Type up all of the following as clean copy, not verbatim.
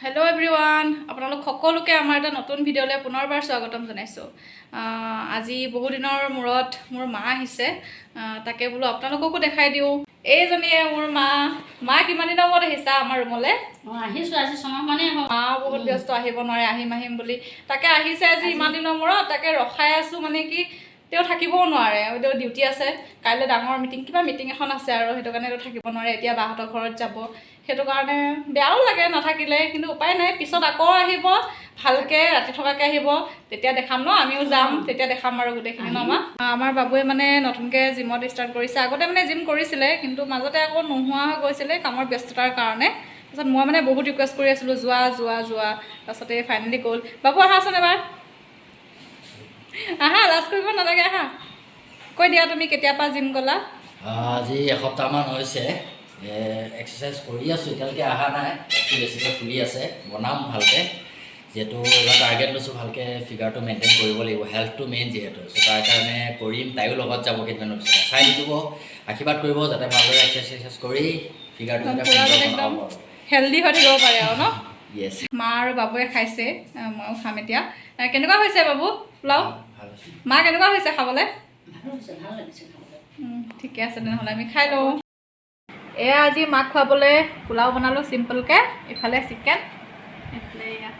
Hello' everyone, আপোনালোক সকলোকে আমাৰ এটা নতুন ভিডিঅ'লৈ পুনৰবাৰ স্বাগতম জনাইছোঁ। আজি বহুদিনৰ মূৰত মোৰ মা আহিছে। তাকে বোলো আপোনালোককো দেখাই দিওঁ। এইজনীয়ে মোৰ মা। মা, কিমান দিনৰ মূৰত আহিছা আমাৰ ৰুমলৈ? অঁ, আহিছোঁ, আজি 6 মাহ মানেই হ'ল। মা বহুত ব্যস্ত, আহিব নোৱাৰে। আহিম আহিম বুলি তাকে আহিছে আজি ইমান দিনৰ মূৰত। তাকে ৰখাই আছোঁ, মানে কি তেওঁ থাকিবও নোৱাৰে, তেওঁ ডিউটি আছে। কাইলৈ ডাঙৰ মিটিং, কিবা মিটিং এখন আছে আৰু সেইটো কাৰণে তেওঁ থাকিব নোৱাৰে। এতিয়া বাহঁতৰ ঘৰত যাব, সেইটো কাৰণে বেয়াও লাগে নাথাকিলে, কিন্তু উপায় নাই। পিছত আকৌ আহিব, ভালকৈ ৰাতি থকাকৈ আহিব, তেতিয়া দেখাম ন। আমিও যাম, তেতিয়া দেখাম আৰু গোটেইখিনি ন মা? আমাৰ বাবুৱে মানে নতুনকৈ জিমত ষ্টাৰ্ট কৰিছে। আগতে মানে জিম কৰিছিলে, কিন্তু মাজতে আকৌ নোহোৱা হৈ গৈছিলে কামৰ ব্যস্ততাৰ কাৰণে। তাৰপিছত মই মানে বহুত ৰিকুৱেষ্ট কৰি আছিলোঁ, যোৱা যোৱা যোৱা। তাৰপাছতে ফাইনেলি গ'ল। বাবু, আহাচোন এবাৰ আহা, লাজ কৰিব নালাগে, আহা। কৈ দিয়া, তুমি কেতিয়াৰ পৰা জিম গ'লা? আজি এসপ্তাহমান হৈছে। এক্সাৰচাইজ কৰি আছোঁ, এতিয়ালৈকে অহা নাই। পেটটো বেছিকৈ ফুলি আছে, বনাম ভালকৈ। যিহেতু এইবাৰ টাৰ্গেট লৈছোঁ, ভালকৈ ফিগাৰটো মেইনটেইন কৰিব লাগিব। হেল্থটো মেইন যিহেতু, চ' তাৰ কাৰণে কৰিম। তাইও লগত যাব কেইদিনমানৰ পিছত। চাই থাকিব, আশীৰ্বাদ কৰিব যাতে ভালদৰে এক্সাৰচাইজ কৰি ফিগাৰটো যাতে পূৰা সুন্দৰ যেন একদম বনাব পাৰোঁ। হেল্ডি হৈ থাকিব পাৰে আৰু ন? য়েছ। মা আৰু বাবুৱে খাইছে, ময়ো খাম এতিয়া। কেনেকুৱা হৈছে বাবু পোলাও? ভাল হৈছে। মা, কেনেকুৱা হৈছে খাবলৈ? ভাল হৈছে, ভাল লাগিছে খাবলৈ। ঠিকে আছে তেনেহ'লে, আমি খাই লওঁ। এয়া আজি মাক খুৱাবলৈ পোলাও বনালোঁ চিম্পলকৈ, ইফালে চিকেন, এইফালে এয়া।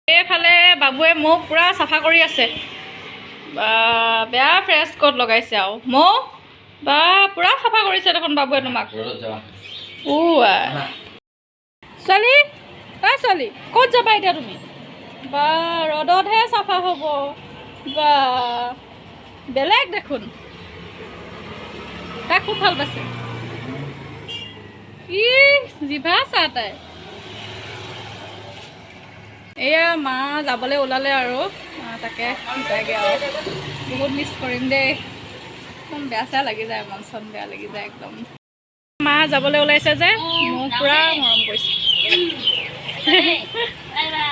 এইফালে বাবুৱে মোক পূৰা চাফা কৰি আছে। বা, বেয়া ফ্ৰেছ ক'ত লগাইছে আৰু মৌ বা, পূৰা চাফা কৰিছে দেখোন বাবুৱে তোমাক। ৰ'দত যাবা। ও আই। ছোৱালী, ঐ ছোৱালী, ক'ত যাবা এতিয়া তুমি? বা, ৰ'দতহে চাফা হ'ব বা, বেলেগ দেখোন। তাই খুব ভাল পাইছে। ই জিভা চা তাই। এয়া মা যাবলৈ ওলালে আৰু। তাকে যায়গৈ আৰু। বহুত মিছ কৰিম দেই, একদম বেয়া চেয়া লাগি যায়, মন চন বেয়া লাগি যায় একদম। মা যাবলৈ ওলাইছে যে, মোক পূৰা মৰম কৰিছে। Bye bye.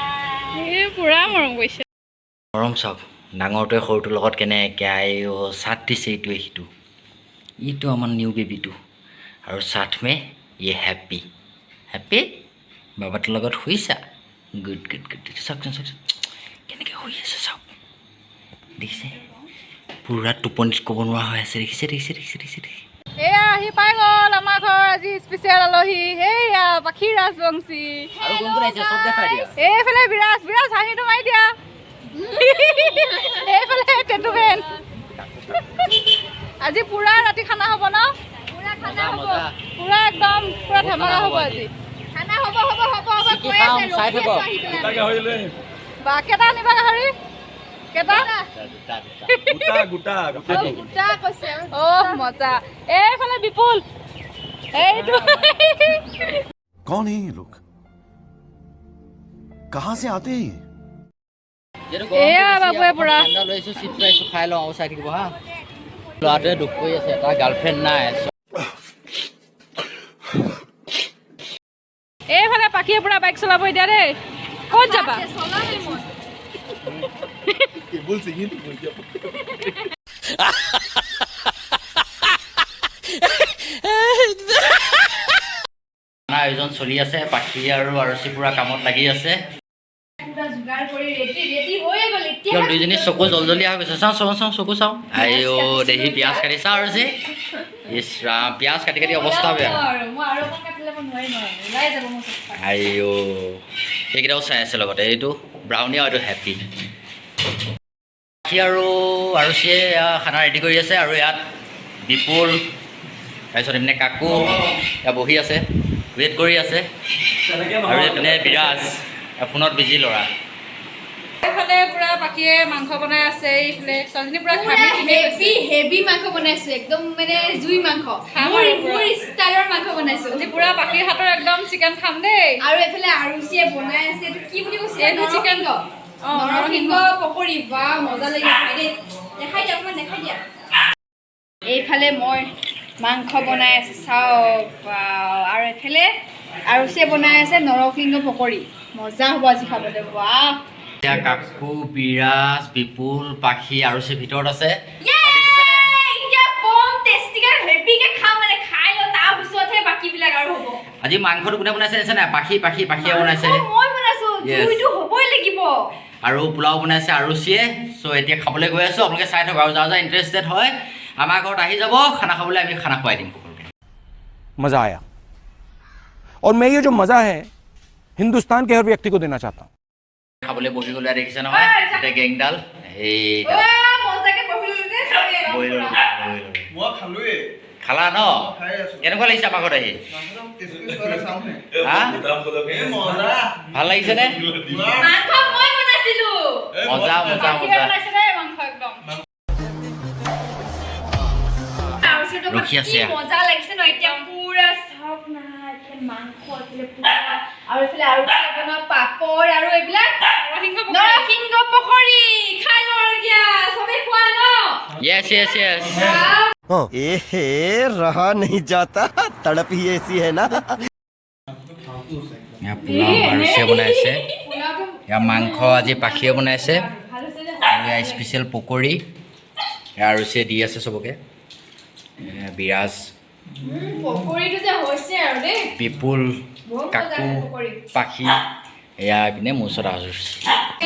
এই পূৰা মৰম কৰিছে। মৰম চাওক, ডাঙৰটোৱে সৰুটোৰ লগত কেনেকৈ আই অ' চাথ দিছে ইটোৱে সিটো। ইটো আমাৰ নিউ বেবীটো আৰু साथ में ये হেপ্পী। হেপ্পী, বাবাটোৰ লগত শুইছা? Good good good. চাওকচোন চাওকচোন, কেনেকৈ শুই আছে চাওক। দেখিছে, পূৰা টোপনিত ক'ব নোৱাৰা হৈ আছে। দেখিছে দেখিছে দেখিছে দেখিছে দেখিছে। এয়া আহি পাই গ'ল আমাৰ ঘৰ আজি স্পেচিয়েল আলহী, এইয়া পাখি ৰাজবংশী। আৰু কোন কোন আহিছে চব দেখাই দিয়া। এইফালে বিৰাজ। বিৰাজ, হাঁহিটো মাৰি দিয়া। এইফালে টেটুবেন। আজি পুৰা ৰাতি খানা হ'ব ন? পুৰা খানা হ'ব। পুৰা একদম পুৰা বহুত ধেমালা খানা হ'ব হ'ব। আজি। খানা হ'ব হ'ব হ'ব হ'ব। কি কি কৈ খাম, আছে, চাই ৰখি থাকক। আছো আহি পেলাই। বা, কেইটা আনিবা গাহৰি? কেইটা? দুটা দুটা। গোটা গোটা গোটেইটো। গোটা কৈছে। অ' মজা। এইফালে বিপুল, এইটো। कौन है ये लोग? कहां से आते हैं ये? যিহেতু গৰমটো এয়া বেছি, বাবুৱে অকণমান পুৰা। ঠাণ্ডা লৈ আহিছোঁ, চিপছ লৈ আহিছোঁ, খাই লওঁ আৰু চাই থাকিব। হা, ল'ৰাটোৱে দুখ কৰি আছে, তাৰ গাৰ্লফ্ৰেণ্ড নাই। এইফালে পাখিয়ে পুৰা বাইক চলাব এতিয়া দেই। ক'ত যাবা? চলামেই মই। কেবল ছিঙি দিব এতিয়া। খানা আয়োজন চলি আছে। পাখি আৰু আৰুচি পুৰা কামত লাগি আছে। পুৰা যোগাৰ কৰি ৰেডি ৰেডি হৈয়ে গ'ল এতিয়া। কিয়, দুইজনী চকু জলজলীয়া হৈ গৈছে। চাওঁ চাওঁ চাওঁ, চকু চাওঁ। আইঅ দেহি, পিঁয়াজ কাটি চাওঁ আৰুচি। ইছ ৰাম, পিঁয়াজ কাটি কাটি অৱস্থা বেয়া। আৰু মই আৰু অকণ কাটিলে মই নোৱাৰিম আৰু ওলাই যাব মোৰ চকু। আইঅ, এইকেইটাও চাই আছে লগতে। এইটো ব্ৰাউনি আৰু এইটো হেপ্পী। পাখি আৰু আৰুচিয়ে এয়া খানা ৰেডি কৰি আছে আৰু ইয়াত বিপুল, তাৰপিছত এইপিনে কাকু ইয়াত বহি আছে, ৱেইট কৰি আছে। তেনেকে আৰু নহয়। এইপিনে বিৰাজ ফোনত বিজি ল'ৰা। এইফালে পুৰা পাখিয়ে মাংস বনাই আছে। এইফালে ছোৱালীজনী পুৰা পুৰা ঘামি চিমি গৈছে। হেভি হেভি মাংস বনাইছো, একদম মানে জুই মাংস। খাম মোৰ আৰু পুৰা। মোৰ ষ্টাইলৰ মাংস বনাইছো। আজি পুৰা পাখিৰ হাতৰ একদম চিকেন খাম দেই। আৰু এইফালে আৰুচিয়ে বনাই আছে, এইটো কি বুলি কৈছিলে? এইটো chicken। নৰসিংহ। অ, নৰসিংহ পকৰি। বা, মজা লাগিব খাই দেই। দেখাই দিয়া, অকণমান দেখাই দিয়া। এইফালে মই মাংস বনাই আছো, চাওক। ৱাও, আৰু এইফালে আৰুচিয়ে বনাই আছে নৰসিংহ পকৰি। মজা হ'ব আজি খাবলৈ, বাহ। এতিয়া কাকু, বিৰাজ, বিপুল, পাখি আৰু চি ভিতৰত আছে। এতিয়া বম টেষ্টিকে হেভিকে খাম, মানে খাই লওঁ, তাৰপিছতহে বাকীবিলাক আৰু হ'ব। আজি আজি মাংসটো কোনে বনাইছে জানিছে নাই? পাখি পাখি পাখিয়ে বনাইছে। মই বনাইছো। Yes. জুইটো হ'বই লাগিব। আৰু পোলাও বনাইছে আৰুচিয়ে। চ' এতিয়া খাবলৈ গৈ আছোঁ, আপোনালোকে চাই থাকক। আৰু যাৰ যাৰ ইণ্টাৰেষ্টেড হয়, আমাৰ ঘৰত আহি যাব খানা খাবলৈ, আমি খানা খুৱাই দিম সকলোকে। मज़ा आया और मैं ये जो मज़ा है, हिंदुस्तान के हर व्यक्ति को देना चाहता हूँ। খাবলৈ বহি গ'লে, দেখিছে নহয় গোটেই গেংডাল এইডাল। মজাকে বহি ল'লো দেই চবে। বহি ল'লো, বহি ল'লো। মই খালোৱেই। খালা ন? খাই আছো। কেনেকুৱা লাগিছে আমাৰ ঘৰত আহি? হা? ভাল লাগিছেনে? মাংস মই বনাইছিলো। মজা মজা। পাখিয়ে মজা। বনাইছে দেই মাংস একদম। আৰুচিটো ৰখি আছে। কি মজা লাগিছে ন এতিয়া পুৰা। চাওক না, এইফালে মাংস, এইফালে পোৰা আৰু এইফালে আৰু বনোৱা পাপৰ আৰু এইবিলাক নৰসিংহ পকৰি। নৰসিংহ পকৰি। খাই লওঁ আৰু দিয়া, চবে খোৱা ন? য়েছ। एहे, रहा नहीं जाता, तड़प ही ऐसी है ना। এয়া পোলাও আৰুচিয়ে বনাইছে। পোলাওটো। এয়া মাংস আজি পাখিয়ে বনাইছে। ভাল হৈছে যে। আৰু এয়া স্পেচিয়েল পকৰি, এয়া আৰুচিয়ে দি আছে চবকে। এয়া বিৰাজ। পকৰিটো যে হৈছে আৰু দেই। বিপুল। বৰ মজা। কাকু। পকৰি। পাখি, এয়া এইপিনে মোৰ ওচৰত আৰুচি।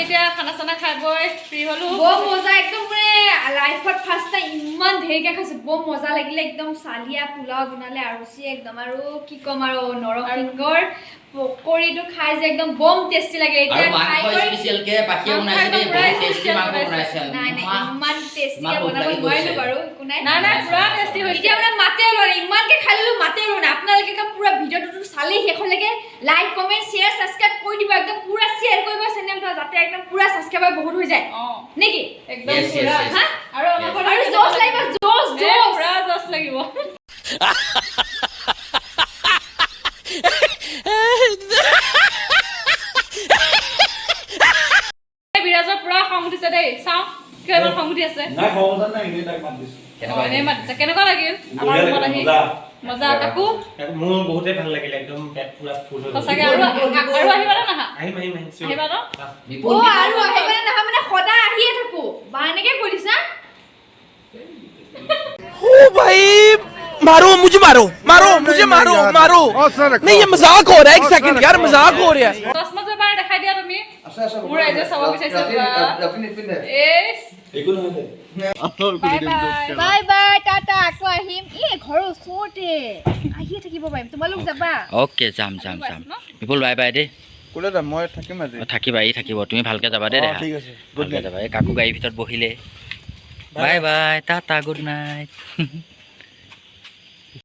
এতিয়া খানা চানা খাই বৈ ফ্ৰী হ'লো। বৰ মজা একদম, মানে লাইফত ফাৰ্ষ্ট টাইম ইমান ধেৰকে খাইছো। বৰ মজা লাগিলে একদম। চালিয়া পোলাও বনালে আৰুচি একদম, আৰু কি ক'ম, আৰু নৰসিংহৰ পকৰিটো খাই যে একদম বম টেষ্টি লাগে। আৰু এতিয়া খাই মাংস কৰি স্পেচিয়েলকে পাখিয়ে বনাইছে দেই, পুৰা বহুত টেষ্টি special মাংস বনাইছে। বনাইছে। নাই নাই, ইমান টেষ্টিকে ইমান ভোক বনাব লাগি নোৱাৰিলো গৈছে। বাৰু, একো নাই। নাই নাই, পুৰা টেষ্টি হৈছে। এতিয়া মানে মাতে ওলোৱা নাই, ইমানকে খাই ল'লো, মাতে ওলোৱা নাই। আপোনালোকে একদম পুৰা ভিডিঅ'টো চালেই শেষলৈকে লাইক, কমেণ্ট, শ্বেয়াৰ, ছাবস্ক্ৰাইব কৰি দিব। একদম পুৰা শ্বেয়াৰ কৰিব চেনেলটো, যাতে একদম পুৰা ছাবস্ক্ৰাইবাৰ বহুত হৈ যায়। নেকি? একদম Yes, yes, পুৰা। yes. হা? আৰু আমাৰ ঘৰত আৰু জচ লাগিব, জচ। এ, জচ। পুৰা জচ লাগিব। এই বিৰাজৰ পুৰা খং উঠিছে দেই। চাওঁ কিয় ইমান খং উঠি আছে। নাই, খং উঠা নাই, এনেই তাক মাত দিছো। কেনেকুৱা? এনেই মাতিছে। কেনেকুৱা লাগিল আমাৰ বঢ়িয়া ৰুমত লাগিলে, আহি? মজা। মজা। কাকু? মোৰ বহুতেই ভাল লাগিলে, একদম পেট পুৰা ফুল হৈ গ'ল। সঁচাকে? আৰু আৰু আহিবা নে নাহা? আহিম, আহিম, আহিম, sure. আহিবা ন? বিপুল। অ, আৰু আহিব নে নহয়, মানে সদায় আহিয়ে থাকো বা এনেকে কৈ দিছা। ओ भाई, मारो मुझे, मारो मारो मुझे, मारो मारो। नहीं, ये मजाक हो रहा है, एक सेकंड यार, मजाक हो रहा है। চশমা এবাৰ দেখাই দিয়া তুমি। আছে আছে। মোৰ ৰাইজে চাব বিচাৰিছে বা। ৰাতি নিপিন্ধে। এই। একো নহয় দে। Bye bye. Bye bye, Tata. আকৌ আহিম। এই ঘৰৰ ওচৰতে, আহিয়ে থাকিব পাৰিম। তোমালোক যাবা। অ'কে, যাম যাম যাম। বিপুল, বাই বাই দেই। ক'লে যাম? মই থাকিম আজি। অ, থাকিবা, ই থাকিব। তুমি ভালকে যাবা দেই। অ, দেহা। ঠিক আছে। গুড ভালকে যাবা। এই কাকু গাড়ীৰ ভিতৰত বহিলে। Bye bye, tata, good night.